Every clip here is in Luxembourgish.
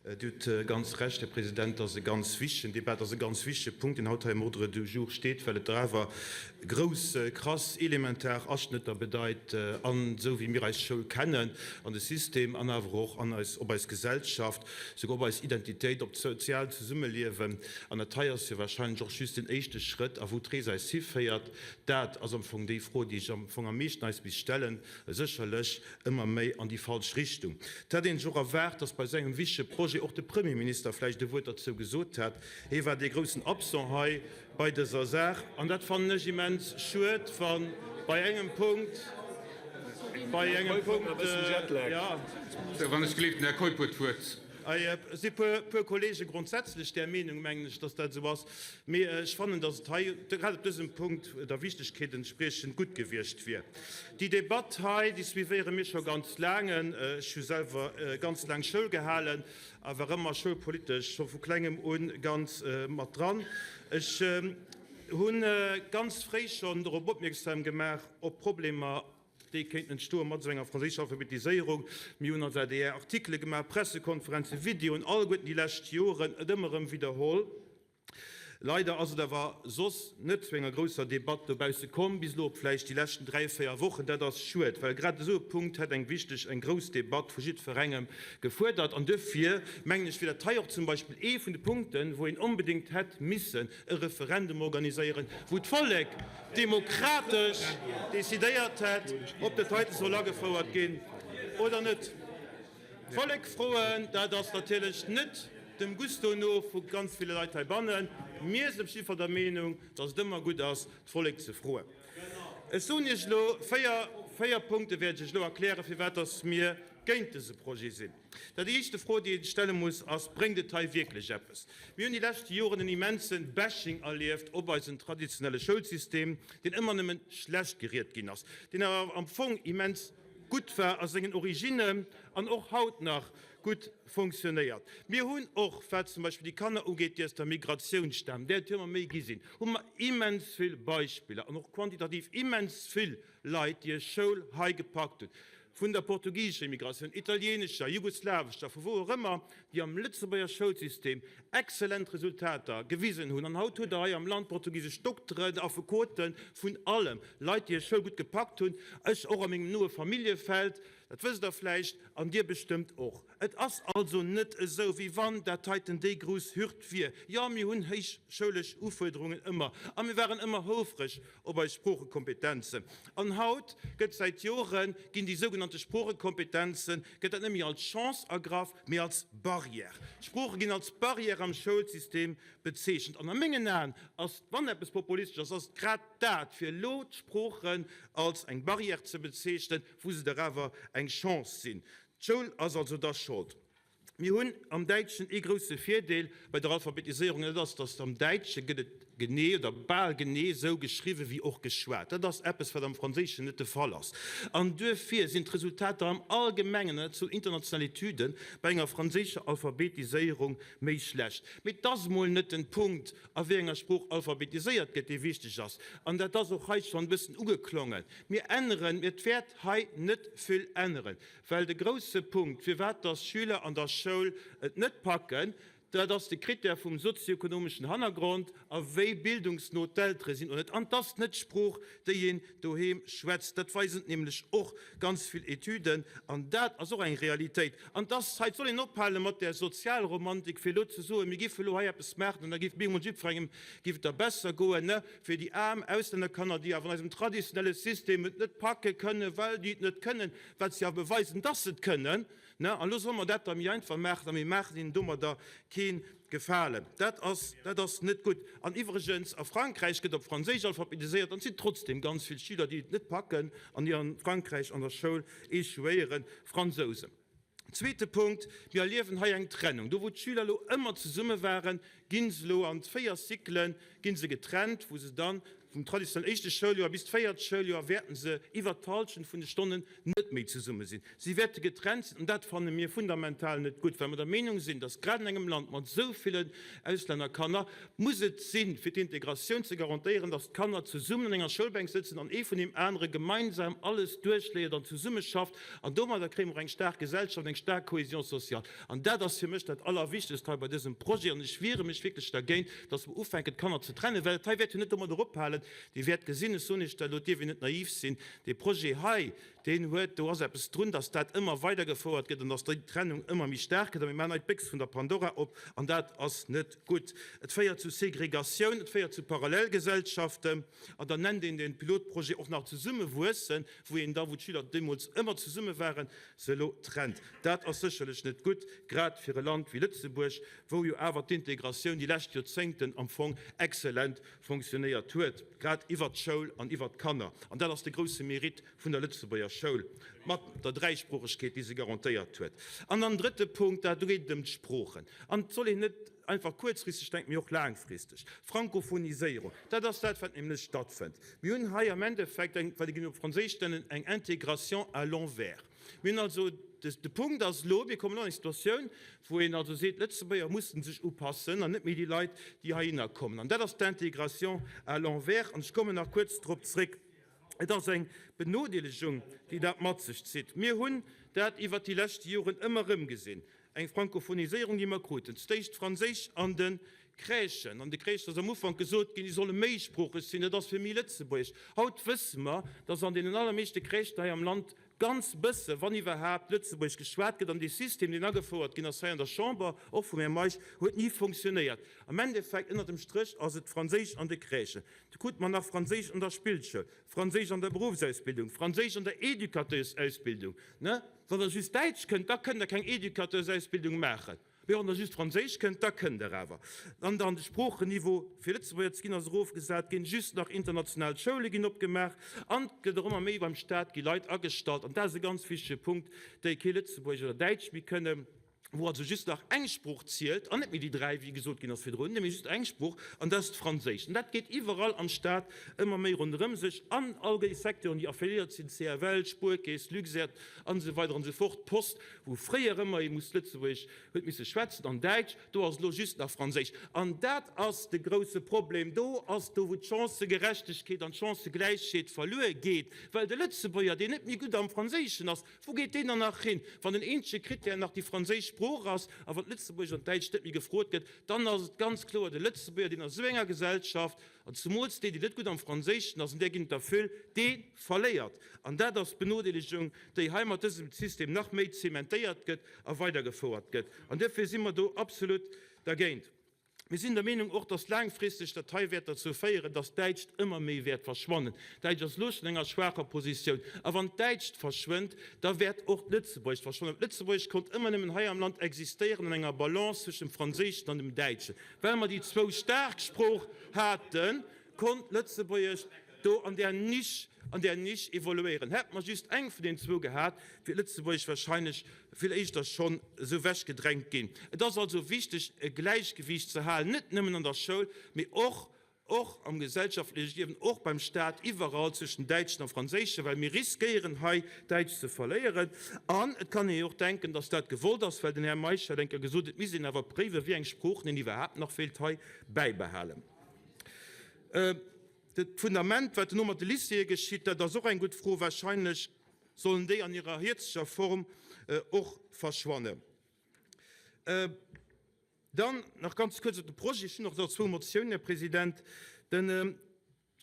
Dir hutt ganz Recht, Här President, dass e ganz wichtegen Débat, dass e ganz wichtege Punkt, deen haut hei am Ordre du jour steet, well et dach awer grouss, krass, elementar Aschnëtter bedeit an esou wéi mir eis Schoul kennen, an de System an awer och an eis, op eis Gesellschaft, souguer op eis Identitéit, op d'soziaalt Zesummeliewen. An dat hei ass jo wahrscheinlech och just den éischte Schrëtt. A wou d'Rees eis hiféiert, dat ass am Fong déi Fro, déi ech am Fong am meeschten eis misst stellen, sécherlech. ëmmer méi an déi falsch Richtung. Et hätt een sech och erwaart, datt bei esou engem wichtege Projet och de Premierminister vläicht e Wuert derzou gesot hätt. Hie war dee groussen Absent hei bei dëser Saach an dat fannen ech immens schued, wa bei engem Punkt, bei engem Punkt, jo. Sou, wann ech gleeft, den Här Keup huet d'Wuert. Et si puer Kollege grondsätzlech där Meenung, mengen ech, datt dat esou ass. Mee ech fannen, datt et hei grad op dësem Punkt der Wichtegkeet entspriechend gutt gewiescht wier. Déi Debatt hei, déi suivéiere mir scho ganz laang. Ech hu selwer ganz laang Schoul gehalen a war ëmmer schoulpolitesch scho vu Klengem u ganz mat dran. Ech hu ganz fréi schonn dorop opmierksam gemaach, op Problemer, Déi kéinten entstoe mat esou enger franséischer Alphabetiséierung. Mir hunn als adr Artikele gemaach, Pressekonferenzen, Videoen, alleguerten déi lescht Joren et ëmmer erëm widderholl. Leider ass et awer soss net zu enger grousser Debatt dobausse komm, bis elo op vläicht déi leschten 3, 4 Wochen. Dat ass schued, well grad esou e Punkt hätt eng wichteg, eng grouss Debatt vu jiddwerengem gefuerdert. An duerfir mengen ech, wier dat hei och zum Beispill ee vun de Punkten, wou een onbedéngt hätt missen e Referendum organiséieren, wou d'Vollek demokratesch decidéiert hätt, ob dat heite soll agefouert ginn oder net. D'Vollek froen, dat ass natierlech net dem Gusto no vu ganz ville Leit heibannen. Mir sinn op jidde Fall der Meenung, dass et ëmmer gutt ass, d'Vollek ze froen. Ech soen Iech elo véier, véier Punkte wäert ech Iech elo erklären, firwat dass mir géint dëse Projet sinn. Dat éischte Fro, déi een stelle muss, ass, Bréngt et hei wierklech eppes? Mir hunn déi lescht Joren en immense Bashing erlieft op eisen traditionelle Schoulsystem, deen ëmmer nëmmen schlecht geriet ginn ass, deen awer am Fong immens gutt war a sengen Originnen an och haut nach gutt fonctionnéiert. Mir hunn och, wat zum Beispill déi Kanner ugeet, déi aus der Migratioun stamen, där et jo ëmmer méi gi sinn, hu mer immens vill Beispiller an och quantitativ immens vill Leit, déi hir Schoul hei gepackt hunn, vun der portugisescher Immigratioun, italienescher, jugoslawescher, vu wou och ëmmer, déi am Lëtzebuerger Schoulsystem exzellent Resultater gewisen hunn. An haut hutt Der hei am Land portugisesch Dokteren, Affekoten, vun allem, Leit, déi hir Schoul gutt gepackt hunn. Ech och a mengem noe Familljefeld, dat wësst Der vläicht, an Dir bestëmmt och. Et ass also net esou, wéi wann dat heiten déi grouss Hürd wier. Jo, mir hunn héich schoulesch Ufuerderungen ëmmer a mir waren ëmmer houfreg op eis Sproochekompetenzen. An haut gëtt säit Jore ginn déi sougenannte Sproochekompetenzen, gëtt dat net méi als Chance ergraff, mee als Barrière. D'Sprooche ginn als Barrière am Schoulsystem bezeechent. An a mengen Aen ass, wann eppes populistesch ass, ass et grad dat, fir elo d'Sproochen als eng Barrière ze bezeechnen, wou se dach awer eng Chance sinn. D'Schoul ass also da Schold. Mir hunn am Däitschen ee grousse Virdeel bei der Alphabetiséierung, an dat ass, datt am Däitsche gëtt et genee oder bal genee esou geschriwwen, wéi och geschwat. Dat ass eppes, wat am Franséischen net de Fall ass. An duerfir sinn d'Resultater am Allgemengen, an dat soen international Etüden, bei enger franséischer Alphabetiséierung méi schlecht. Mee et ass emol net den Punkt, a wéi enger Sprooch alphabetiséiert gëtt, dee wichteg ass. An dat ass och hei schonn e bëssen ugeklongen. Mir änneren, et wäert hei net vill änneren, well de grousse Punkt, firwat dass Schüler an der Schoul et net packen, dat ass de Critère vum sozioekonomeschen Hannergrond a wéi bildungsno d'Eltere sinn oder net. An 't ass net d'Sprooch, déi een doheem schwätzt. Dat weisen nämlech och ganz vill Etüden an dat ass och eng Realitéit. An 't ass hei, 't soll een ophale mat där Sozialromantik, fir elo ze soen, mir géife elo hei eppes maachen an da géif bemol jiddwerengem géif et da besser goen. Fir déi aarm Auslännerkanner, déi awer an eisem traditionelle System et net packe kënnen, well déi et net kënnen, wat si awer beweisen, dass se et kënnen, ne, an elo solle mer dat da méi einfach maachen a mir maachen hinnen domadder kee Gefalen. Dat ass, dat ass net gutt. An iwwregens, a Frankräich gëtt op Franséisch alphabetiséiert an et sinn trotzdem ganz vill Schüler, déi et net packen an déi a Frankräich an der Schoul échouéieren, Fransousen. Zweete Punkt, Mir erliewen hei eng Trennung. Do wou d'Schüler elo ëmmer zesumme waren, gi se elo an 4 Cyclen gi se getrennt, wou se dann. Vum traditionellen éischte Schouljoer bis d'véiert Schouljoer wäerten se iwwert d'Hallschent vun de Stonnen net méi zesumme sinn. Si wäerte getrennt sinn an dat fanne mir fundamental net gutt, well mer der Meenung sinn, dass grad an engem Land mat esou villen Auslännerkanner muss et sinn, fir d'Integratioun ze garantéieren, dass d'Kanner zesummen an enger Schoulbänk sëtzen an ee vun deem anere gemeinsam alles duerchléiert an zesummeschafft. An domadder kréie mer och eng staark Gesellschaft, eng staark Cohésion sociale. An dat ass fir mech dat Allerwichtegst hei bei dësem Projet. An ech wiere mech wierklech dergéint, dass mer ufänken, d'Kanner ze trennen, well dat hei wäert jo net domadder ophalen. Dir wäert gesinn, ech soen Iech dat elo, et dierf een net naiv sinn, dee Projet hei, deen huet, do ass eppes drun, dass dat ëmmer weidergefouert gëtt an dass déi Trennung ëmmer méi staark gëtt. A mir maachen hei d'Béchs vun der Pandora op an dat ass net gutt. Et féiert zu Segregatioun, et féiert zu Parallelgesellschaften an dann nennt een de Pilotprojet och nach Zesummewuessen, wou een da, wou d'Schüler deemools ëmmer zesumme waren, se elo trennt. Dat ass sécherlech net gutt, grad fir e Land wéi Lëtzebuerg, wou jo awer d'Integratioun déi lescht Joerzéngten am Fong exzellent fonctionnéiert huet, grad iwwert d'Schoul an iwwert d'Kanner. An dat ass de grousse Mérite vun der Lëtzebuerger Schoul mat der Dräisproochegkeet, déi se garantéiert huet. An dann drëtte Punkt, dat do geet et ëm d'Sproochen. An et soll een net einfach kuerzfristeg denken, mee och laangfristeg. Frankophoniséierung, dat ass dat, wat nämlech stattfënnt. Mir hunn hei am Endeffekt eng, wat een op Franséisch nennen, eng Intégration à l'envers. Mir hunn also, de Punkt ass elo, mir kommen elo an eng Situatioun, wou een also seet, d'Lëtzebuerger mussen sech upassen an net méi déi Leit, déi heihinner kommen. An dat ass d'Intégration à l'envers. An ech kommen nach kuerz drop zréck. Et ass eng Benodeelegung, déi dat mat sech zitt. Mir hunn dat iwwert déi lescht Joren ëmmer erëm gesinn, eng Frankophoniséierung, déi mer kruten. Zudéischt Franséisch an de Crèchen. An de Crèchen ass am Ufank gesot ginn, déi solle méisproocheg sinn, dat ass fir méi Lëtzebuergesch. Haut wësse mer, dass an deenen allermeeschte Crèchen hei am Land ganz bësse, wann iwwerhaapt, Lëtzebuergesch geschwat gëtt. An dee System, deen agefouert ginn ass hei an der Chamber, och vum Här Meisch, huet ni fonctionnéiert. Am Endeffekt, ënnert dem Stréch, ass et Franséisch an de Crèchen. Du krute mer nach Franséisch an der Spillschoul, Franséisch an der Beruffsausbildung, Franséisch an der Educateursausbildung. Ne? Wann Der just Däitsch kënnt, da kënnt Der keng Educateursausbildung maachen. Mee wann Der just Franséisch kënnt, da kënnt Der awer. An dann de Sproocheniveau fir Lëtzebuerger ze ginn ass erofgesat ginn, just nach international Schoule ginn opgemaach an et gëtt och ëmmer méi beim Staat gi Leit agestallt, an dat ass e ganz wichtege Punkt, déi kee Lëtzebuergesch oder Däitsch méi kënnen. wou also just nach eng Sprooch zielt an net méi déi 3, wéi gesot ginn ass virdrun, mee just eng Sprooch, an dat ass d'Franséischt. An dat geet iwwerall am Staat ëmmer méi ronderëm sech, an all déi Secteuren, déi affiliéiert sinn, CFL, Spuerkeess, Luxair an esou weider an esou fort, d'Post, wou fréier ëmmer ee muss Lëtzebuergesch huet misse schwätzen an Däitsch, do ass elo just nach Franséisch. An dat ass de grouse Problem. Do ass do, wou d'Chancëgerechtegkeet an d'Chancëgläichheet verluer geet, well de Lëtzebuerger, deen net méi gutt am Franséischen ass, Wou geet deen dann nach hin, wann den eenzege Krittär nach déi franséisch Sprooch ass a wann d'Lëtzebuergescht an d'Däitscht net méi gefrot gëtt? Dann ass et ganz kloer de Lëtzebuerger, deen a sou enger Gesellschaft, an zumools deen, deen net gutt am Franséischen ass, an där ginn et der vill, dee verléiert. An dat ass d'Benodeelegung, déi hei mat dësem System nach méi zementéiert gëtt a weidergefouert gëtt. An duerfir si mer do absolut dergéint. Mir sinn der Meenung och, dass laangfristeg dat hei wäert derzou féieren, dass d'Däitscht ëmmer méi wäert verschwannen. D'Däitsch ass elo schonn an enger schwaacher Positioun. A wann d'Däitscht verschwënnt, da wäert och d'Lëtzebuergescht verschwannen. D'Lëtzebuergescht konnt ëmmer nëmmen hei am Land existéieren an enger Balance zwëschen dem Franséischen an dem Däitschen. Well mer déi zwou staark Sprooch haten, konnt d'Lëtzebuergescht do an där Nisch, an där Nisch evoluéieren. Hätte mer just eng vun deenen zwou gehat, wier d'Lëtzebuergescht wahrscheinlech vill éischter schonn esou wechgedrängt ginn. Et ass also wichteg, e Gläichgewiicht ze halen, net nëmmen an der Schoul, mee och, och am gesellschaftleche Liewen, och beim Staat, iwwerall zwëschen Däitschen a Franséischen, well mir riskéieren hei Däitsch ze verléieren. An et kann ee jo och denken, dass dat gewollt ass, well den Här Meisch hat eng Kéier gesot, et misst een awer préiwen, wéi eng Sproochen een iwwerhaapt nach wéilt hei bäibehalen. D'Fundament, wat elo mat de Lycéeë geschitt, dat ass och eng gutt Fro. Wahrscheinlech sollen déi an hirer hietzeger Form och verschwannen. Dann nach ganz kuerz op de Projet. Ech hunn och nach zwou Motiounen, Här President. Den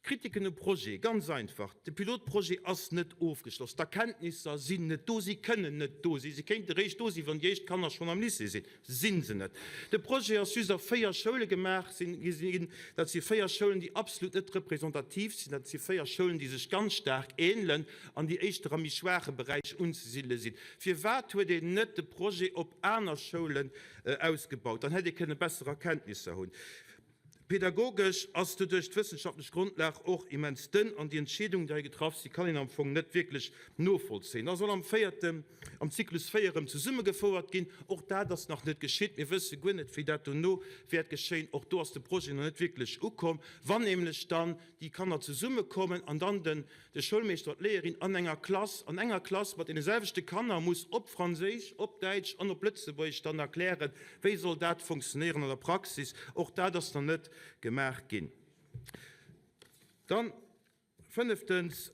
D'Kritiken um Projet, ganz einfach, de Pilotprojet ass net ofgeschloss. D'Erkenntnisser sinn net do, si kënnen net do sinn. Si kéinte réischt do sinn, wann déi éischt Kanner schonn am Lycée sinn. Si se net. De Projet ass just a 4 Schoule gemaach ginn. Dat si 4 Schoulen, déi absolut net representativ sinn. Dat si 4 Schoulen, déi sech ganz staark änelen an déi éischter am méi schwaache Beräich unzesidele sinn. Firwat huet een net de Projet op aner Schoulen ausgebaut? Dann hätt ee kënne besser Erkenntnisser hunn. Pedagogesch ass doduerch d'wëssenschaftlech Grondlag och immens dënn an déi Entscheedungen, déi hei getraff sinn, kann een am Fong net wierklech novollzéien. Da soll am véierten, am Zyklus 4 erëm zesummegefouert ginn. Och dat ass nach net geschitt. Mir wësse guer net, wéi dat dono wäert geschéien. Och do ass de Projet nach net wierklech ukomm. Wann nämlech dann déi Kanner zesummekommen an dann den de Schoulmeeschter oder d'Léierin an enger Klass, an enger Klass mat deene selwechte Kanner muss op Franséisch, op Däitsch an op Lëtzebuergesch dann erklären, wéi soll dat funktionéieren an der Praxis. Och dat ass nach net gemaach ginn. Dann, fënneftens,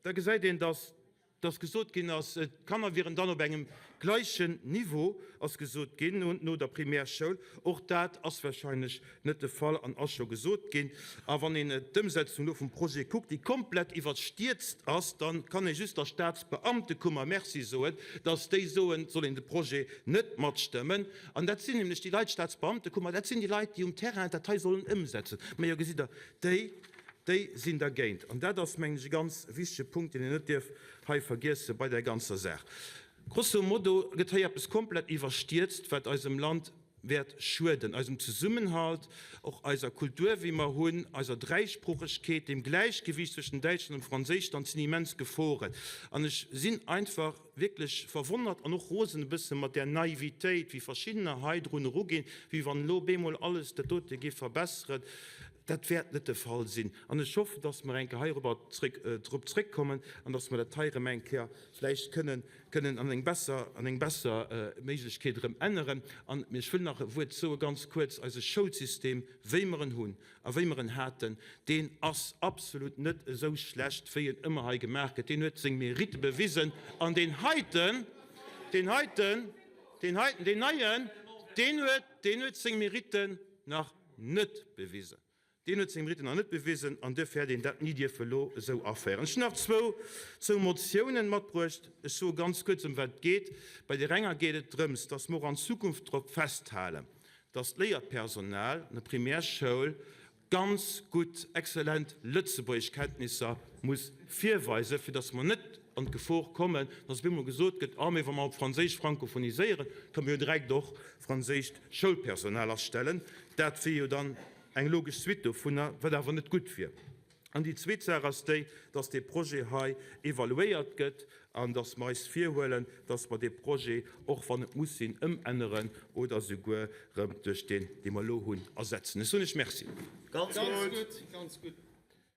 da gesäit een, dass dass gesot ginn ass, d'Kanner wieren dann op engem gleichen Niveau, ass gesot ginn, no der Primärschoul. Och dat ass wahrscheinlech net de Fall an ass scho gesot ginn. A wann een d'Ëmsetzung elo vum Projet kuckt, déi komplett iwwerstierzt ass, da kann ee just der Staatsbeamtekummer Merci soen, dass déi soen, et soll een de Projet net matstëmmen. An dat sinn nämlech déi Leit, d'Staatsbeamtekummer, dat sinn déi Leit, déi um Terrain dat hei sollen ëmsetzen. Mä jo, gesitt Der, déi, déi sinn dergéint. An dat ass, mengen ech, e ganz wichtege Punkt, deen een net dierf hei vergiesse bei där ganzer Saach. Grosso modo gëtt hei eppes komplett iwwerstierzt, wat eisem Land wäert schueden, eisem Zesummenhalt, och eiser Kultur, wéi mer hunn, eiser Dräisproochegkeet, dem Gläichgewiicht zwëschen dem Däitschen an dem Franséischen, an et sinn immens Geforen. An ech sinn einfach wierklech verwonnert an och rosen e bësse mat där Naivitéit, wéi verschiddener hei drun eruginn, wéi wann elo bemol alles dat dote géif verbesseren. Dat wäert net de Fall sinn. An ech hoffen, dass mer eng Kéier heirobber zréck, drop zréckkommen an dass mer dat hei erëm eng Kéier vläicht kënnen, kënnen an eng besser, an eng besser Méiglechkeet erëm änneren. An ech wëll nach e Wuert soe ganz kuerz, Eise Schoulsystem, wéi mer en hunn a wéi mer en haten, deen ass absolut net esou schlecht, wéi en ëmmer hei gemaach gëtt. Deen huet seng Mérite bewisen. An deen heiten, deen heiten, deen heiten, deen neien, deen huet, deen huet seng Mériten nach net bewisen. Deen huet seng Mériten nach net bewisen an duerfir hätt een dat ni dierfe elo esou aféieren. Ech hunn nach zwou, zwou Motiounen matbruecht. Ech soe ganz kuerz, ëm wat et geet. Bei där enger geet et drëms, dass mer och an Zukunft drop festhalen, dass d'Léierpersonal an der Primärschoul ganz gutt, exzellent Lëtzebuergeschkenntnisser muss virweisen, fir dass mer net an d'Gefor kommen, dass op eemol gesot gëtt, Ah, mee wa mer op Franséisch frankophoniséieren, kënne mer jo direkt och franséischt Schoulpersonal astellen. Dat wier jo dann eng logesch Suite dovunner, wat awer net gutt wier. An déi zweet Saach ass déi, dass dee Projet hei evaluéiert gëtt an dass mer eis virhuelen, dass mer dee Projet, och wann et muss sinn, ëmänneren oder esouguer erëm duerch deen, dee mer elo hunn, ersetzen. Ech soen lech Merci. Ganz gutt, ganz gutt.